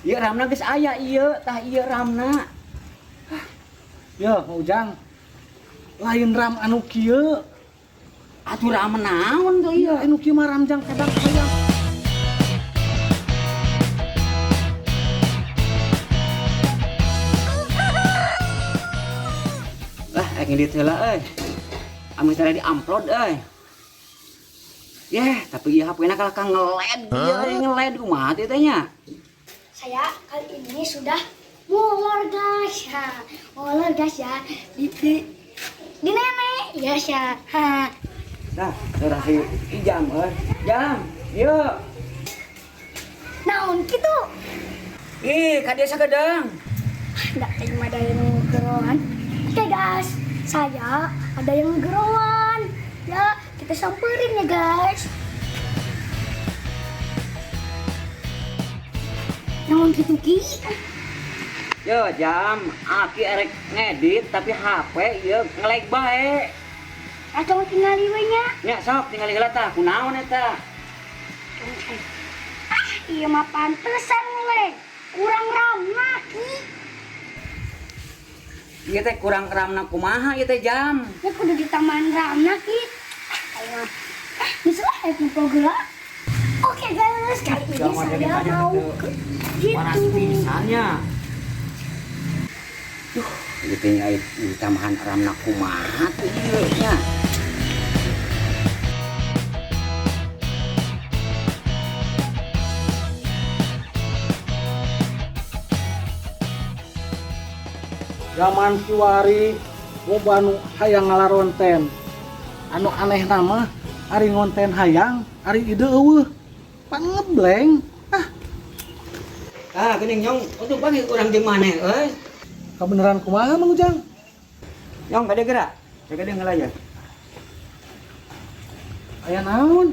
Ieu ramna geus aya ieu, tah ieu ramna. Ya, Mang Ujang. Lain ram anu kieu. Atuh ram naon tuh ieu? Anu kieu mah ramjang kadang hayam. Lah, rek ngedit heula euy. Ameh teh di-upload euy. Yeh, tapi ieu HP-na kalah ka ngeled ieu euy, ngeled kumaha teh teh nya? Saya kali ini sudah molor guys ya. Molor guys ya. Di nenek ya ya. Ha. Nah, surah si Ijam euy. Jam, ieu. Naon kitu? Ih, ka dia sagedang. Nggak terima ada yang geroan. Oke guys, saya ada yang geroan. Ya, kita samperin ya guys. Naon kitu ki? Yo, Jam, aki erek ngedit tapi HP ieu ngelag bae. Atau tinggal we nya. Nya sok tinggal heula tah, kunaon eta? Ah, iya mah pantesan ngelag. Kurang ramna ki. Ieu teh kurang ramna kumaha ieu teh, Jam? Ya kudu ditambahan ramna ki. Ah, ayo mah. Ah, bisa lah ayo ngumpul geura. Oke guys, kali ini Jangan saya jadi tanya mau gitu. ke Panas gitu. pisannya. Duh, ieu teh nya ditambahan ramna kumaha tuh ieu nya. Zaman kiwari loba nu hayang ngalaronten. Anu aneh nama ari ngonten hayang, ari ide eueuh. Pan ngebleng. Ah, Ah, geuning nyong, untuk bagi urang jeung maneh euy. Kebenaran kumaha Mang Ujang? Nyong kade geura. Kade ngeula ya. Aya naon?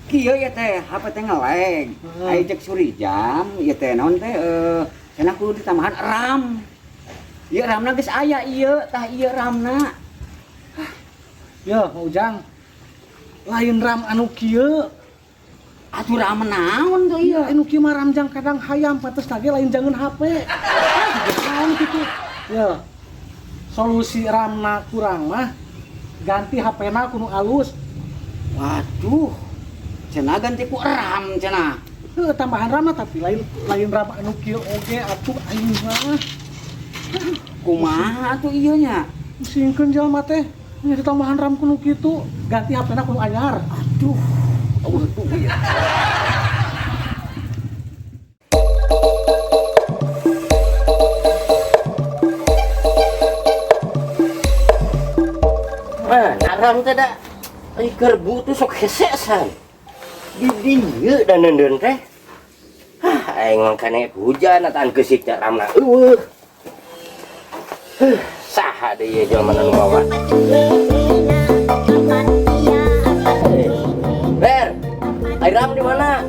Kieu ya teh, HP teh ngelag. Heeh. Aya cek suri jam, ieu teh naon teh cenah kudu ditambahan RAM. Ieu ramna geus aya ieu, tah ieu ramna. Ya, Mang Ujang. Lain ram anu kieu. Atuh ram naon tuh ieu? Anu kieu mah ramjang kadang hayam, pantes lagi lain jangan HP. Ah, naon kitu. Ya. Solusi ramna kurang mah ganti HP-na kudu alus. Waduh. Cenah ganti ku RAM cenah. Heuh, tambahan ramna tapi lain ram anu kieu oge atuh aing mah. Kumaha atuh ieu nya? Pusingkeun jalma teh. Nya ditambahan ram kudu kitu, ganti HP-na kudu anyar. Aduh. Aduh ieu. Nah, narang teh da. Ai kerbu tuh sok hesesan. Di dieu da neundeun teh. Hah, aing mah kane hujan atan geusik teh ramna eueuh. Huh, saha deui ieu jelema nu mawa? Ber, ai ram di mana?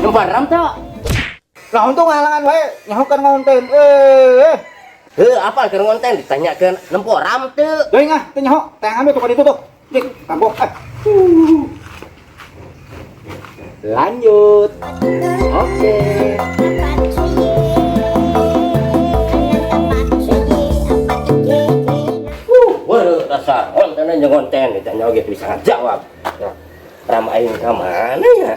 Nempan ram teh? Lah untung ngalangan wae, nyahokan ngonten. Heuh, apa keur ngonten ditanyakeun nempo ram teu? Deui ah, teu nyaho, teangan we tukar itu tuh. Cik, kagok ah. Lanjut. Oke. Waduh, dasar konten aja konten ditanya oge bisa ngajawab. Nah, ram aing ka mana ya?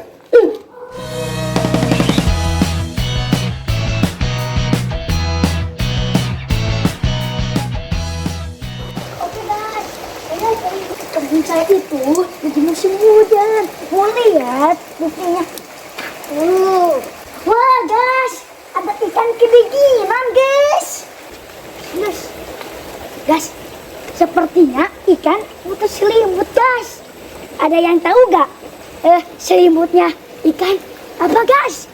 Oke guys, saya dari kebun saya itu lagi musim hujan. Mau lihat buktinya? Tuh. Wah guys, ada ikan kebiginan guys. Guys, guys, sepertinya ikan butuh selimut guys. Ada yang tahu gak? Selimutnya ikan apa guys?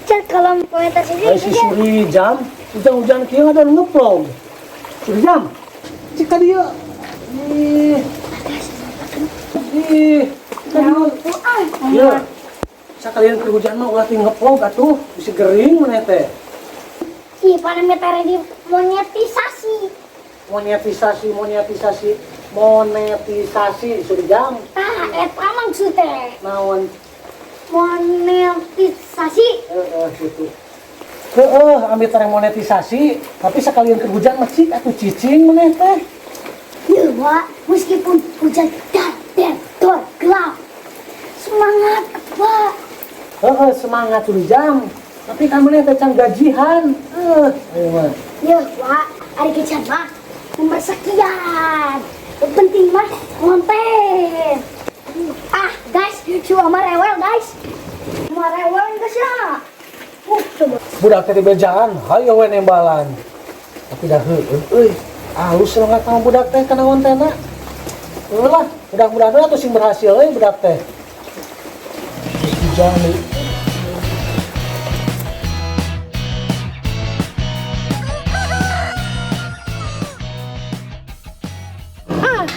Cek kolom komentar sini. Ai si suri jam, hujan-hujan kieu ada ngevlog. Suri jam. Cik ka dieu. Ih. Ih, ka dieu. Ieu. Sakalian keur hujan mah ulah teh ngevlog atuh, bisa gering maneh teh. Ih, parameter di monetisasi. Monetisasi, monetisasi. Monetisasi Surijang. Tah, eta maksud teh. Naon? Monetisasi. Heeh, gitu. Heeh, ambil teh monetisasi, tapi sekalian ke hujan mah cik atuh cicing maneh teh. Ya, Wak, meskipun hujan dar der dor gelap. Semangat, Wak. Heeh, semangat Surijang. Tapi kan maneh teh can gajihan. Ayo mah. Ya, Wak, ari gajian mah nomor sekian. Yang penting mah konten. Ah, guys, si Omar rewel, guys. Omar rewel guys ya. Coba. Budak teh dibejaan, hayo we nembalan. Tapi dah heueuh euy. Alus lah sama budak teh kana kontenna. Heueuh lah, mudah-mudahan atuh sing berhasil euy budak teh. Hujan deui.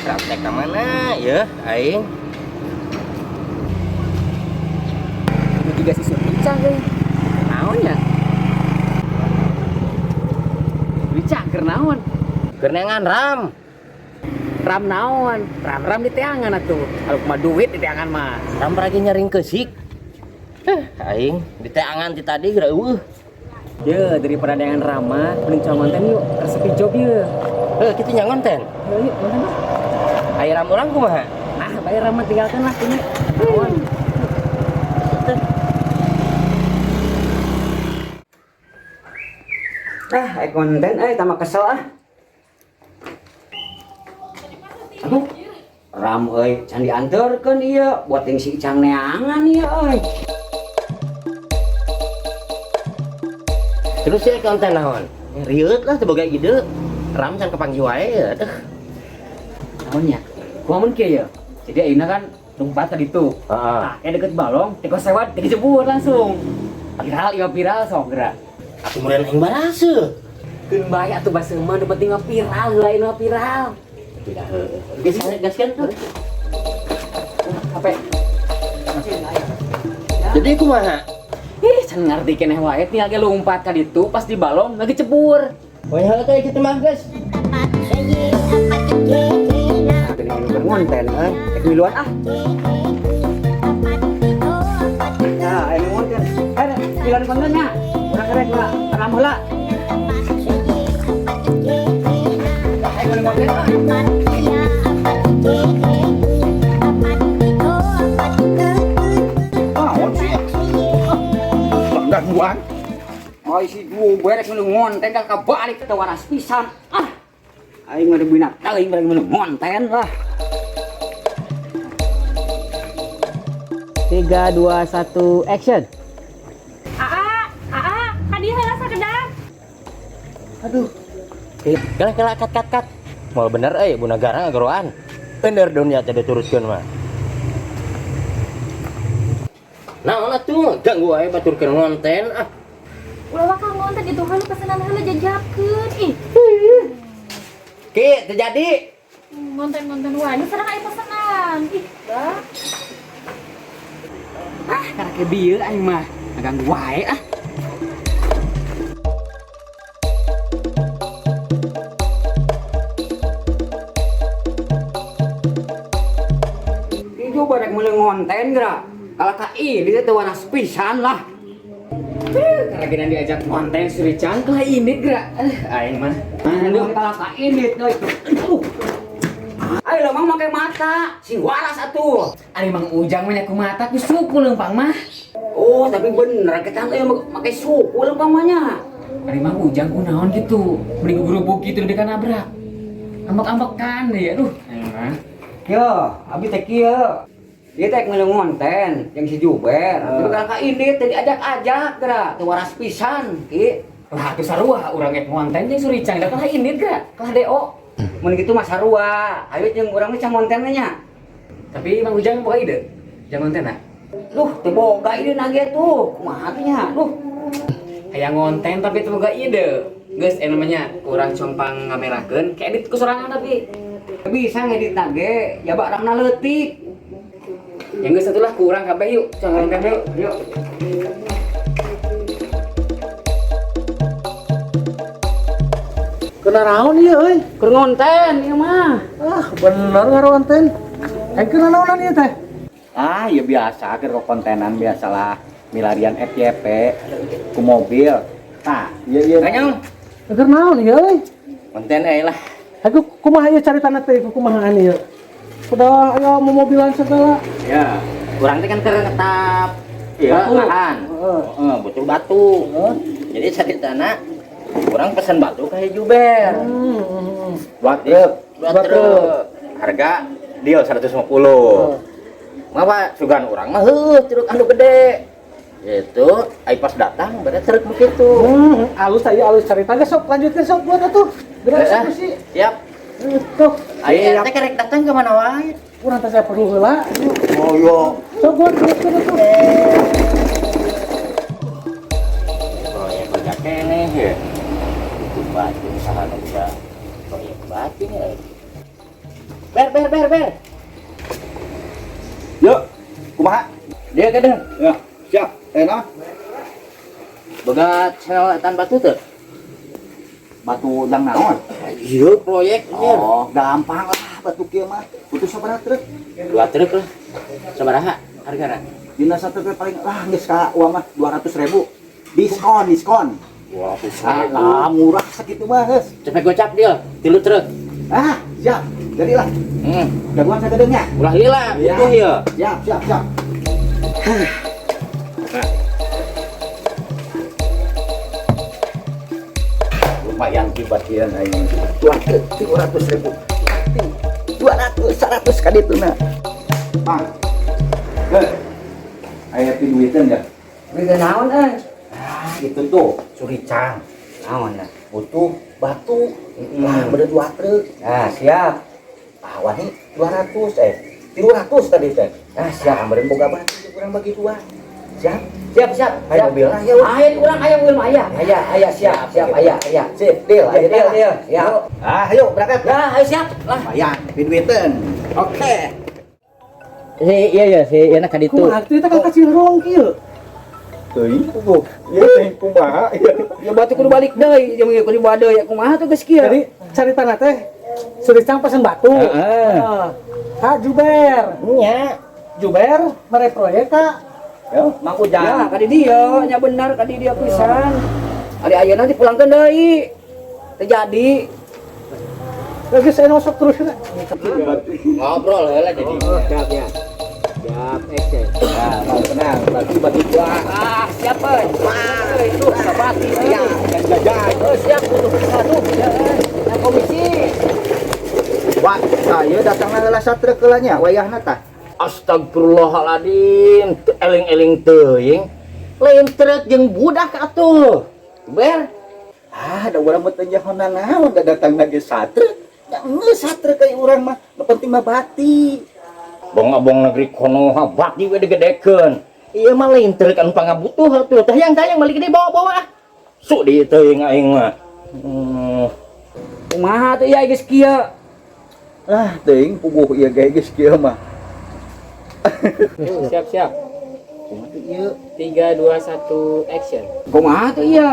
Praktek ka mana ya aing? Ini juga si Suricang euy. Naon ya? Suricang keur naon? Keur neangan ram. Ram naon? Ram-ram di teangan atuh. Kalau mah duit di teangan mah. Ram lagi nyaring keusik. Aing di teangan ti tadi geura eueuh. Ye, daripada neangan rama, mending coba konten yuk. Resepi job ye. Heuh, kitu nya ngonten. Yuk, yuk, konten lah. Aya ram urang kumaha? Ah, bayar rama tinggalkan lah ini. Naon? Ah, konten tambah kesel ah. Aduh, ram euy, can dianterkeun ieu buat yang si Icang neangan ieu euy. Terus ya konten naon? Rieut lah teu boga ide. Ram can kepanggih wae ya. Aduh. Naon nya? Kumaha mun kieu ya? Jadi ayeuna kan lompat tadi tuh. Heeh. Nah, kayak deket balong, teh sewa, teh dijebur langsung. Viral, iya viral sok gerak. Atuh meureun aing baraseuh. Keun bae atuh basa mah nu penting mah viral, lain mah viral. Tidak heueuh. Geus gaskeun tuh. Apa? Jadi kumaha? Ih, can ngarti keneh wae tinggal ge lompat ka ditu pas di balong lagi cebur. Poe heula teh kitu mah geus. Ngonten euy, rek miluan ah. Nah, ayo ngonten. Miluan kontennya. Urang rek lah, ram heula. Ayo ngonten ah. Naon sih? Gangguan. Oh, si dua rek milu ngonten kan kabalik teu waras pisan. Ah. Aing mah binatang aing rek milu ngonten lah. 3, 2, 1, action. Aa, aa, kadieu heula sakedap. Aduh. Kela kela kat kat kat. Moal bener euy bu nagara ngageroan. Bener dunia teh diturutkeun mah. Naon atuh ganggu wae baturkeun ngonten ah. Ulah waka ngonten itu heula pesenan heula jajabkeun ih. Ki, teu jadi. Ngonten-ngonten wae, nu sareng aya pesenan. Ih, bah. Ah, karena ke bieu aing mah ngaganggu wae ah. Ieu barek meuli ngonten geura. Kalau ka ini teh waras pisan lah. Karena gini diajak konten Suricang kalah ini geura. Aing mah. Aduh, kalau ka ini teh. Aduh. Ayo lah mang make mata, sing waras atuh. Ari Mang Ujang mah nya ku mata ku suku leumpang mah. Oh, tapi bener kita teh make suku leumpang mah nya. Ari Mang Ujang ku naon gitu? Mending gerubuk gitu deui kan nabrak. Ambek-ambekan deui aduh. Aing mah. Yo, abi teh kieu. Ieu teh milu ngonten jeung si Juber. Tapi kalau ka ini teh diajak-ajak geura, teu waras pisan, Ki. Lah atuh sarua urang ge ngonten jeung Suricang da kalah ini geura, kalah DO. Mun kitu mah sarua, ayo jeung urang mah can ngonten nya. Tapi Mang Ujang boga ide? Jangan ngonten ah. Duh, teu boga ide na ge tuh. Kumaha tuh nya? Duh. Hayang ngonten tapi teu boga ide. Geus namanya urang compang ngamerakeun, ke edit ku sorangan tapi. Bisa ngedit na ge, ya bak ramna leutik. Yang geus atulah kurang kabeh yuk, compang ngonten yuk. Yuk. Kena naon ieu euy? Keur ngonten ieu mah. Ah, bener ngaronten. Eh, kena naonan ieu teh? Ah, ya biasa keur kontenan biasalah. Milarian FYP ku mobil. Tah, ieu ieu. Kanyong, Keur naon ieu euy? konten euy lah. Aku kumaha ieu caritana teh kumahaan ieu? Udah aya momobilan segala. Ya, urang teh kan keur ngetap Iya. ya, lahan. Heeh. Heeh, butuh batu. Jadi saritana urang pesan batu ka Juber. Dua truk. Dua truk. Harga deal 150. Mawa sugan urang mah heuh truk anu gede. Gitu, ai pas datang berarti truk begitu. Alus tadi alus caritana sok lanjutkeun sok buat atuh. Gerak Eh, sih. Siap. Tuh, Ai teh kerek datang ke mana wae? urang teh saya perlu heula. Oh yo. Sok buat teruskeun atuh. Proyek kerja keneh ya. Itu batu saha nu bisa proyek batu ya. Ber ber ber ber. Yuk, kumaha? Dia kadang Ya, siap. Enak. boga channel etan batu teu? Batu jang naon? Iya, proyek anjir. Oh, gampang lah batu kieu mah. Butuh sabaraha truk? Dua truk lah. Sabaraha hargana? Dina satu truk paling lah geus ka uang mah 200.000. Diskon, diskon. 200.000. Ah, murah sakitu mah geus. Cepet gocap deal, tilu truk. Ah, siap. Jadilah. Jagoan sagedeungnya. Ulah lila, Iya. butuh ya. Siap, siap, siap. Lumayan tiba-tiba aing. 200.000. 200, 100 ka dituna. Mang. Heh. Aya piduiteun da. Duit naon euy? Ah, itu tuh Suricang. Naon lah? Butuh batu. Wah, beda dua truk. Ah, siap. Ah, wani 200 300 tadi teh. Ah, siap. Ambeun boga batu kurang bagi dua. Siap. Siap, siap. Ayo mobil lah ya. Aya di urang aya mobil mah aya. Aya, aya siap, siap aya, aya. Sip, deal, ayo Deal, deal. deal. Ya. Ah, ayo berangkat. Ya, ayo siap lah. Lumayan, piduiteun. Oke. Si iya ya, si enak ka ditu. Kumaha teh kan kacirong kieu. Teuing kubu. Ieu teh kumaha? Ya batu kudu balik deui, jeung kudu dibawa deui. Kumaha tuh geus kieu? Jadi caritana teh Suricang pesen batu. Heeh. Ka Juber. Nya. Juber mere proyek ka Yo, Mang Ujang. Ya, ka di dieu, nya bener ka di dieu pisan. Ari ayeuna dipulangkeun deui. Teu jadi. Lagi saya masuk terus ya. Ngobrol heula jadi. Siap ya. Siap, action. Nah, tenang, batu bagi dua. Ah, siap euy. Wah, itu sabati euy. Ya, dan jajan. Oh, siap butuh satu. Ya, euy. Nah, komisi. Wah, saya datangna heula satrek heula nya, wayahna tah. Astagfirullahaladzim, teu eling-eling teuing. Lain truk jeung budak atuh. Ber, Ah, da urang mah teu nyaho naon da datangna ge satrek. Da geus satrek ka urang mah, nu penting mah bati. Bong-abong negeri Konoha bati we digedekeun. Ieu mah lain truk anu pangabutuh atuh. Tah yang tayang balik deui bawa-bawa ah. Sok di teuing aing mah. Kumaha tuh ieu geus kieu? Ah, teuing puguh ieu ge geus kieu mah. Siap, siap. Kumaha teh ieu? 3, 2, 1, action. Kumaha tuh ieu?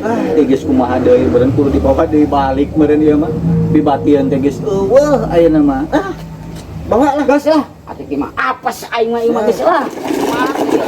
Ah, teh geus kumaha deui meureun kudu dibawa deui balik meureun ieu mah. Dibatian teh geus eueuh ayeuna mah. Ah, bawa lah. Geus lah. Atuh kieu mah apes aing mah ieu mah geus lah. Kumaha tuh ieu?